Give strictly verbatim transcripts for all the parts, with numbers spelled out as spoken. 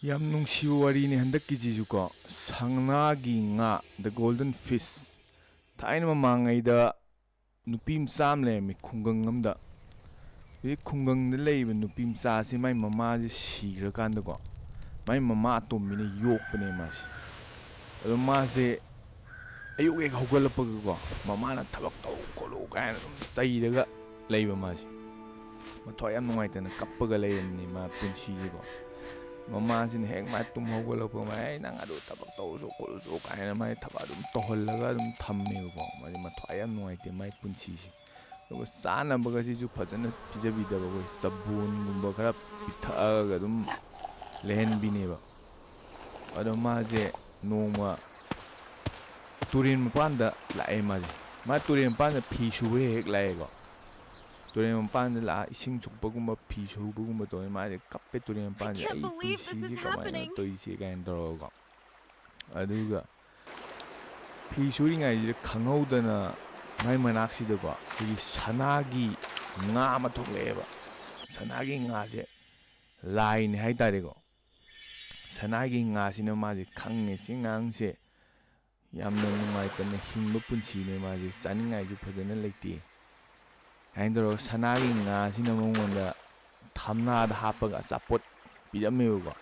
ꯌꯥꯝ ꯅꯨꯡꯁꯤꯕ ꯋꯥꯔꯤꯅꯤ ꯍꯟꯗꯛꯀꯤꯁꯤꯁꯨꯀꯣ꯫ ꯁꯅꯥꯒꯤ ꯉꯥ, The Golden Fish꯫ ꯊꯥꯏꯅ ꯃꯃꯥꯡꯉꯩꯗ ꯅꯨꯄꯤ ꯃꯆꯥ ꯑꯃ ꯂꯩꯔꯝꯃꯤ ꯈꯨꯡꯒꯪ ꯑꯃꯗ꯫ ꯍꯧꯖꯤꯛ ꯈꯨꯡꯒꯪꯗ ꯂꯩꯔꯤꯕ ꯅꯨꯄꯤ ꯃꯆꯥꯁꯤ ꯃꯥꯏ ꯃꯃꯥꯁꯦ ꯁꯤꯈ꯭ꯔꯀꯥꯟꯗꯀꯣ, ꯃꯥꯏ ꯃꯃꯥ ꯑꯇꯣꯝꯕꯤꯅ ꯌꯣꯛꯄꯅꯦ ꯃꯥꯁꯦ꯫ ꯑꯗꯣ ꯃꯥꯁꯦ ꯑꯌꯨꯛ ꯍꯦꯛ ꯍꯧꯒꯠꯂꯛꯄꯒꯀꯣ, ꯃꯃꯥꯅ "ꯊꯕꯛ ꯇꯧ ꯈꯣꯠꯂꯨ" ꯀꯥꯏꯅ ꯑꯗꯨꯝ ꯆꯩꯔꯒ ꯂꯩꯕ ꯃꯥꯁꯦ꯫ ꯃꯊ꯭ꯋꯥꯏ ꯌꯥꯝ ꯅꯨꯡꯉꯥꯏꯇꯅ ꯀꯞꯄꯒ ꯂꯩꯔꯝꯅꯤ ꯃꯥ ꯄꯨꯟꯁꯤꯁꯦꯀꯣ꯫ ꯃꯃꯥꯁꯤꯅ ꯍꯦꯛ ꯃꯥ ꯇꯨꯝ ꯍꯧꯒꯠꯂꯛꯄ, "ꯃꯥ, ꯑꯩ ꯅꯪ ꯑꯗꯨ ꯊꯕꯛ ꯇꯧꯔꯨꯁꯨ ꯈꯣꯠꯂꯨꯁꯨ" ꯀꯥꯏꯅ ꯃꯥꯏ ꯊꯕꯛ ꯑꯗꯨꯝ ꯇꯧꯍꯜꯂꯒ ꯑꯗꯨꯝ ꯊꯝꯃꯦꯕꯀꯣ꯫ ꯃꯥꯁꯦ ꯃꯊ꯭ꯋꯥꯏ ꯌꯥꯝ ꯅꯨꯡꯉꯥꯏꯇꯦ ꯃꯥꯏ ꯄꯨꯟꯁꯤꯁꯦ꯫ ꯑꯗꯨꯒ ꯆꯥꯅꯕꯒꯁꯤꯁꯨ ꯐꯖꯅ ꯄꯤꯖꯕꯤꯗꯕ, ꯑꯩꯈꯣꯏ ꯆꯕꯣꯟꯒꯨꯝꯕ ꯈꯔ ꯄꯤꯊꯛꯑꯒ ꯑꯗꯨꯝ ꯂꯩꯍꯟꯕꯤꯅꯦꯕ꯫ ꯑꯗꯣ ꯃꯥꯁꯦ ꯅꯣꯡꯃ ꯇꯨꯔꯦꯟ ꯃꯄꯥꯟꯗ ꯂꯥꯛꯑꯦ ꯃꯥꯁꯦ꯫ ꯃꯥ ꯇꯨꯔꯦꯟ ꯃꯄꯥꯟꯗ ꯐꯤ ꯁꯨꯕ ꯍꯦꯛ ꯍꯦꯛ ꯂꯥꯛꯑꯦꯀꯣ꯫ ꯇꯨꯔꯦꯟ ꯃꯄꯥꯟꯗ ꯂꯥꯛꯑ ꯏꯁꯤꯡ ꯁꯣꯛꯄꯒꯨꯝꯕ, ꯐꯤ ꯁꯨꯕꯒꯨꯝꯕ ꯇꯧꯋꯦ꯫ ꯃꯥꯁꯦ ꯀꯞꯄꯦ ꯇꯨꯔꯦꯟ ꯃꯄꯥꯟꯁꯦ, "ꯑꯩ ꯄꯨꯟꯁꯤꯁꯦ ꯀꯃꯥꯏꯅ ꯇꯧꯔꯤꯁꯦ?" ꯀꯥꯏꯅ ꯇꯧꯔꯒꯀꯣ꯫ ꯑꯗꯨꯒ ꯐꯤ ꯁꯨꯔꯤꯉꯩꯁꯤꯗ ꯈꯪꯍꯧꯗꯅ ꯃꯥꯏ ꯃꯅꯥꯛꯁꯤꯗꯀꯣ ꯑꯩꯈꯣꯏꯒꯤ ꯁꯅꯥꯒꯤ ꯉꯥ ꯑꯃ ꯊꯣꯛꯂꯛꯑꯦꯕ꯫ ꯁꯅꯥꯒꯤ ꯉꯥꯁꯦ ꯂꯥꯏꯅꯦ ꯍꯥꯏꯇꯥꯔꯦꯀꯣ꯫ ꯁꯅꯥꯒꯤ ꯉꯥꯁꯤꯅ ꯃꯥꯁꯦ ꯈꯪꯉꯦ, ꯁꯤ ꯉꯥꯡꯁꯦ ꯌꯥꯝꯅ ꯅꯨꯡꯉꯥꯏꯇꯅ ꯍꯤꯡꯕ ꯄꯨꯟꯁꯤꯅꯦ, ꯃꯥꯁꯦ ꯆꯥꯅꯤꯡꯉꯥꯏꯁꯨ ꯐꯖꯅ ꯂꯩꯇꯦ꯫ ꯍꯥꯏꯅ ꯇꯧꯔꯒ ꯁꯅꯥꯒꯤ ꯉꯥꯁꯤꯅ ꯃꯉꯣꯟꯗ ꯊꯝꯅꯥꯗ ꯍꯥꯞꯄꯒ ꯑꯆꯥꯄꯣꯠ ꯄꯤꯔꯝꯃꯦꯕꯀꯣ꯫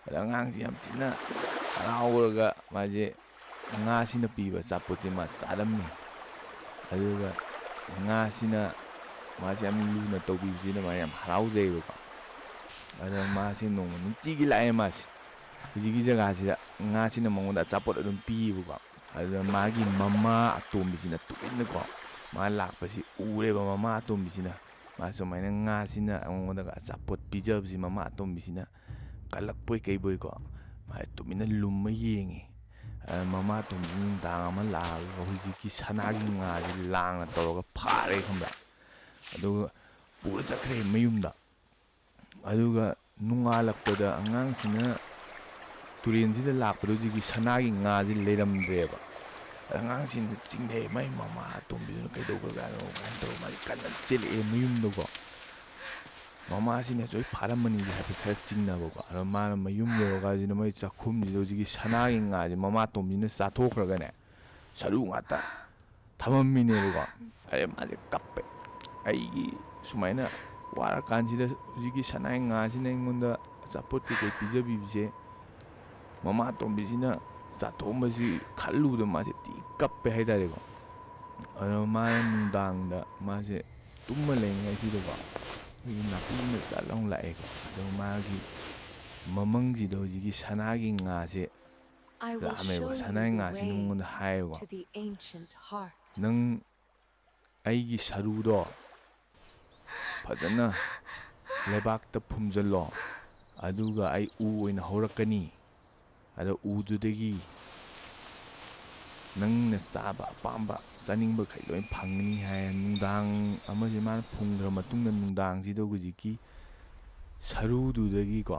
ꯑꯗ ꯑꯉꯥꯡꯁꯤ ꯌꯥꯝ ꯊꯤꯅ ꯍꯔꯥꯎꯔꯒ ꯃꯥꯁꯦ ꯉꯥꯁꯤꯅ ꯄꯤꯕ ꯑꯆꯥꯄꯣꯠꯁꯦ ꯃꯥ ꯆꯥꯔꯝꯃꯤ꯫ ꯑꯗꯨꯒ ꯉꯥꯁꯤꯅ ꯃꯥꯁꯦ ꯌꯥꯝ ꯂꯨꯅ ꯇꯧꯕꯤꯕꯁꯤꯅ ꯃꯥ ꯌꯥꯝ ꯍꯔꯥꯎꯖꯩꯌꯦꯕꯀꯣ꯫ ꯑꯗ ꯃꯥꯁꯦ ꯅꯣꯡꯃ ꯅꯨꯡꯇꯤꯒꯤ ꯂꯥꯛꯑꯦ ꯃꯥꯁꯦ꯫ ꯍꯧꯖꯤꯛꯀꯤ ꯖꯒꯥꯁꯤꯗ ꯉꯥꯁꯤꯅ ꯃꯉꯣꯟꯗ ꯑꯆꯥꯄꯣꯠ ꯑꯗꯨꯝ ꯄꯤꯌꯦꯕꯀꯣ꯫ ꯑꯗꯨꯗ ꯃꯥꯒꯤ ꯃꯃꯥ ꯑꯇꯣꯝꯕꯤꯁꯤꯅ ꯇꯨꯃꯤꯟꯅꯀꯣ ꯃꯥ ꯂꯥꯛꯄꯁꯤ ꯎꯔꯦꯕ꯫ ꯃꯃꯥ ꯑꯇꯣꯝꯕꯤꯁꯤꯅ ꯃꯥ ꯁꯨꯃꯥꯏꯅ ꯉꯥꯁꯤꯅ ꯃꯉꯣꯟꯗꯒ ꯑꯆꯥꯄꯣꯠ ꯄꯤꯖꯕꯁꯤ ꯃꯃꯥ ꯑꯇꯣꯝꯕꯤꯁꯤꯅ ꯀꯜꯂꯛꯄꯣꯏ ꯀꯩꯕꯣꯏꯀꯣ ꯃꯥ ꯇꯨꯃꯤꯟꯅ ꯂꯨꯝꯃ ꯌꯦꯡꯉꯤ꯫ ꯑꯗ ꯃꯃꯥ ꯑꯇꯣꯝꯕꯤꯁꯤ ꯅꯨꯡꯗꯥꯡ ꯑꯃ ꯂꯥꯛꯑꯒ ꯍꯧꯖꯤꯛꯀꯤ ꯁꯅꯥꯒꯤ ꯉꯥꯁꯤ ꯂꯥꯡꯅ ꯇꯧꯔꯒ ꯐꯥꯔꯦ ꯈꯪꯕ꯭ꯔꯥ꯫ ꯑꯗꯨꯒ ꯄꯨꯔ ꯆꯠꯈ꯭ꯔꯦ ꯃꯌꯨꯝꯗ꯫ ꯑꯗꯨꯒ ꯅꯣꯡꯉꯥꯜꯂꯛꯄꯗ ꯑꯉꯥꯡꯁꯤꯅ ꯇꯨꯔꯦꯟꯁꯤꯗ ꯂꯥꯛꯄꯗ ꯍꯧꯖꯤꯛꯀꯤ ꯁꯅꯥꯒꯤ ꯉꯥꯁꯤ ꯂꯩꯔꯝꯗ꯭ꯔꯦꯕ꯫ ꯑꯗ ꯑꯉꯥꯡꯁꯤꯡꯅ ꯆꯤꯡꯅꯩ, "ꯃꯥꯏ ꯃꯃꯥ ꯑꯇꯣꯝꯕꯤꯗꯨꯅ ꯀꯩꯗꯧꯈ꯭ꯔꯖꯥꯠꯅꯣ?" ꯀꯥꯏꯅ ꯇꯧꯔꯒ ꯃꯥꯁꯦ ꯀꯟꯅ ꯆꯦꯜꯂꯛꯑꯦ ꯃꯌꯨꯝꯗꯀꯣ꯫ ꯃꯃꯥꯁꯤꯅꯁꯨ ꯑꯩ ꯐꯥꯔꯝꯃꯅꯤꯁꯦ ꯍꯥꯏꯐꯦꯠ ꯈꯔ ꯆꯤꯡꯅꯕꯀꯣ꯫ ꯑꯗꯣ ꯃꯥꯅ ꯃꯌꯨꯝ ꯌꯧꯔꯀꯥꯟꯁꯤꯗ ꯃꯣꯏ ꯆꯥꯛꯈꯨꯝꯁꯤꯗ ꯍꯧꯖꯤꯛꯀꯤ ꯁꯅꯥꯒꯤ ꯉꯥꯁꯦ ꯃꯃꯥ ꯇꯣꯝꯕꯤꯁꯤꯅ ꯆꯥꯊꯣꯛꯈ꯭ꯔꯒꯅꯦ, ꯁꯔꯨ ꯉꯥꯛꯇ ꯊꯝꯃꯝꯃꯤꯅꯦꯕꯀꯣ꯫ ꯑꯗꯩ ꯃꯥꯁꯦ ꯀꯞꯄꯦ꯫ ꯑꯩꯒꯤ ꯁꯨꯃꯥꯏꯅ ꯋꯥꯔꯀꯥꯟꯁꯤꯗ ꯍꯧꯖꯤꯛꯀꯤ ꯁꯅꯥꯒꯤ ꯉꯥꯁꯤꯅ ꯑꯩꯉꯣꯟꯗ ꯑꯆꯥꯄꯣꯠ ꯀꯩꯀꯩ ꯄꯤꯖꯕꯤꯕꯁꯦ ꯃꯃꯥ ꯇꯣꯝꯕꯤꯁꯤꯅ ꯆꯥꯊꯣꯛꯑꯝꯕꯁꯤ ꯈꯜꯂꯨꯕꯗ ꯃꯥꯁꯦ ꯊꯤ ꯀꯞꯄꯦ ꯍꯥꯏꯇꯥꯔꯦꯀꯣ꯫ ꯑꯗꯣ ꯃꯥꯅ ꯅꯨꯡꯗꯥꯡꯗ ꯃꯥꯁꯦ ꯇꯨꯝꯃ ꯂꯩꯔꯤꯉꯩꯁꯤꯗꯀꯣ, ꯑꯩꯈꯣꯏꯒꯤ ꯅꯥꯄꯤ ꯑꯃ ꯆꯠ ꯂꯥꯎ ꯂꯥꯛꯑꯦꯀꯣ꯫ ꯑꯗꯣ ꯃꯥꯒꯤ ꯃꯃꯪꯁꯤꯗ ꯍꯧꯖꯤꯛꯀꯤ ꯁꯅꯥꯒꯤ ꯉꯥꯁꯦ ꯂꯥꯛꯑꯝꯃꯦꯕ꯫ ꯁꯅꯥꯒꯤ ꯉꯥꯁꯤꯅ ꯃꯉꯣꯟꯗ ꯍꯥꯏꯌꯦꯕꯀꯣ, "ꯅꯪ ꯑꯩꯒꯤ ꯁꯔꯨꯗꯣ ꯐꯖꯅ ꯂꯩꯕꯥꯛꯇ ꯐꯨꯝꯖꯤꯜꯂꯣ, ꯑꯗꯨꯒ ꯑꯩ ꯎ ꯑꯣꯏꯅ ꯍꯧꯔꯛꯀꯅꯤ꯫ ꯑꯗꯣ ꯎꯗꯨꯗꯒꯤ ꯅꯪꯅ ꯆꯥꯕ ꯑꯄꯥꯝꯕ ꯆꯥꯅꯤꯡꯕꯈꯩ ꯂꯣꯏ ꯐꯪꯒꯅꯤ" ꯍꯥꯏ꯫ ꯅꯨꯡꯗꯥꯡ ꯑꯃꯁꯦ ꯃꯥꯅ ꯐꯨꯝꯈ꯭ꯔ ꯃꯇꯨꯡꯗ, ꯅꯨꯡꯗꯥꯡꯁꯤꯗ ꯍꯧꯖꯤꯛꯀꯤ ꯁꯔꯨꯗꯨꯗꯒꯤꯀꯣ,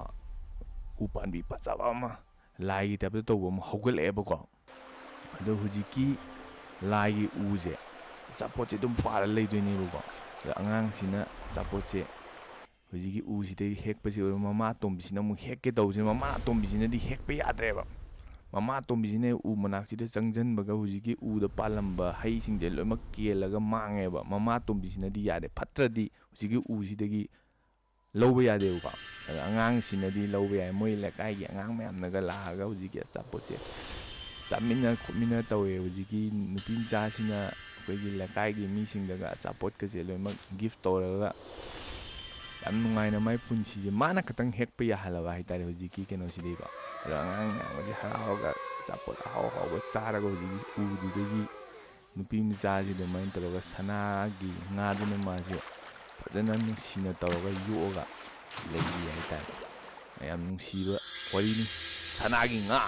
ꯎ ꯄꯥꯝꯕꯤ ꯐꯖꯕ ꯑꯃ, ꯂꯥꯏꯒꯤ ꯇꯥꯏꯞꯇ ꯇꯧꯕ ꯑꯃ ꯍꯧꯒꯠꯂꯛꯑꯦꯕꯀꯣ꯫ ꯑꯗꯣ ꯍꯧꯖꯤꯛꯀꯤ ꯂꯥꯏꯒꯤ ꯎꯁꯦ ꯑꯆꯥꯄꯣꯠꯁꯦ ꯑꯗꯨꯝ ꯄꯥꯜꯂ ꯂꯩꯗꯣꯏꯅꯦꯕꯀꯣ꯫ ꯑꯗꯣ ꯑꯉꯥꯡꯁꯤꯅ ꯑꯆꯥꯄꯣꯠꯁꯦ ꯍꯧꯖꯤꯛꯀꯤ ꯎꯁꯤꯗꯒꯤ ꯍꯦꯛꯄꯁꯤ ꯑꯣꯏꯔꯣ, ꯃꯃꯥ ꯑꯇꯣꯝꯕꯤꯁꯤꯅ ꯑꯃꯨꯛ ꯍꯦꯛꯀꯦ ꯇꯧꯕꯁꯤꯅ, ꯃꯃꯥ ꯑꯇꯣꯝꯕꯤꯁꯤꯅꯗꯤ ꯍꯦꯛꯄ ꯌꯥꯗ꯭ꯔꯦꯕ꯫ ꯃꯃꯥ ꯑꯇꯣꯝꯕꯤꯁꯤꯅ ꯎ ꯃꯅꯥꯛꯁꯤꯗ ꯆꯪꯁꯤꯟꯕꯒ ꯍꯧꯖꯤꯛꯀꯤ ꯎꯗ ꯄꯥꯜꯂꯝꯕ ꯍꯩꯁꯤꯡꯁꯦ ꯂꯣꯏꯅꯃꯛ ꯀꯦꯜꯂꯒ ꯃꯥꯡꯉꯦꯕ꯫ ꯃꯃꯥ ꯑꯇꯣꯝꯕꯤꯁꯤꯅꯗꯤ ꯌꯥꯗꯦ, ꯐꯠꯇ꯭ꯔꯗꯤ ꯍꯧꯖꯤꯛꯀꯤ ꯎꯁꯤꯗꯒꯤ ꯂꯧꯕ ꯌꯥꯗꯦꯕꯀꯣ꯫ ꯑꯗ ꯑꯉꯥꯡꯁꯤꯅꯗꯤ ꯂꯧꯕ ꯌꯥꯏ꯫ ꯃꯣꯏ ꯂꯩꯀꯥꯏꯒꯤ ꯑꯉꯥꯡ ꯃꯌꯥꯝꯅꯒ ꯂꯥꯛꯑꯒ ꯍꯧꯖꯤꯛꯀꯤ ꯑꯆꯥꯄꯣꯠꯁꯦ ꯆꯥꯃꯤꯟꯅ ꯈꯣꯠꯃꯤꯟꯅ ꯇꯧꯋꯦ꯫ ꯍꯧꯖꯤꯛꯀꯤ ꯅꯨꯄꯤ ꯃꯆꯥꯁꯤꯅ ꯑꯩꯈꯣꯏꯒꯤ ꯂꯩꯀꯥꯏꯒꯤ ꯃꯤꯁꯤꯡꯗꯒ ꯑꯆꯥꯄꯣꯠꯀꯁꯦ ꯂꯣꯏꯅꯃꯛ ꯒꯤꯐ ꯇꯧꯔꯒ ꯌꯥꯝ ꯅꯨꯡꯉꯥꯏꯅ ꯃꯥꯏ ꯄꯨꯟꯁꯤꯁꯦ ꯃꯥꯅ ꯈꯛꯇꯪ ꯍꯦꯛꯄ ꯌꯥꯍꯜꯂꯕ ꯍꯥꯏꯇꯥꯔꯦ ꯍꯧꯖꯤꯛꯀꯤ ꯀꯩꯅꯣꯁꯤꯗꯤꯀꯣ꯫ ꯑꯗꯣ ꯑꯉꯥꯡ ꯃꯌꯥꯝꯒꯁꯦ ꯍꯔꯥꯎꯔꯒ ꯑꯆꯥꯄꯣꯠ ꯑꯍꯥꯎ ꯑꯍꯥꯎꯕ ꯆꯥꯔꯒ ꯍꯧꯖꯤꯛꯀꯤ ꯎꯗꯨꯗꯒꯤ ꯅꯨꯄꯤ ꯃꯆꯥꯁꯤ ꯑꯗꯨꯃꯥꯏꯅ ꯇꯧꯔꯒ ꯁꯅꯥꯒꯤ ꯉꯥꯗꯨꯅ ꯃꯥꯁꯦ ꯐꯖꯅ ꯅꯨꯡꯁꯤꯅ ꯇꯧꯔꯒ ꯌꯣꯛꯑꯒ ꯂꯩꯔꯤ ꯍꯥꯏꯇꯥꯔꯦ꯫ ꯌꯥꯝ ꯅꯨꯡꯁꯤꯕ ꯋꯥꯔꯤꯅꯤ, ꯁꯅꯥꯒꯤ ꯉꯥ꯫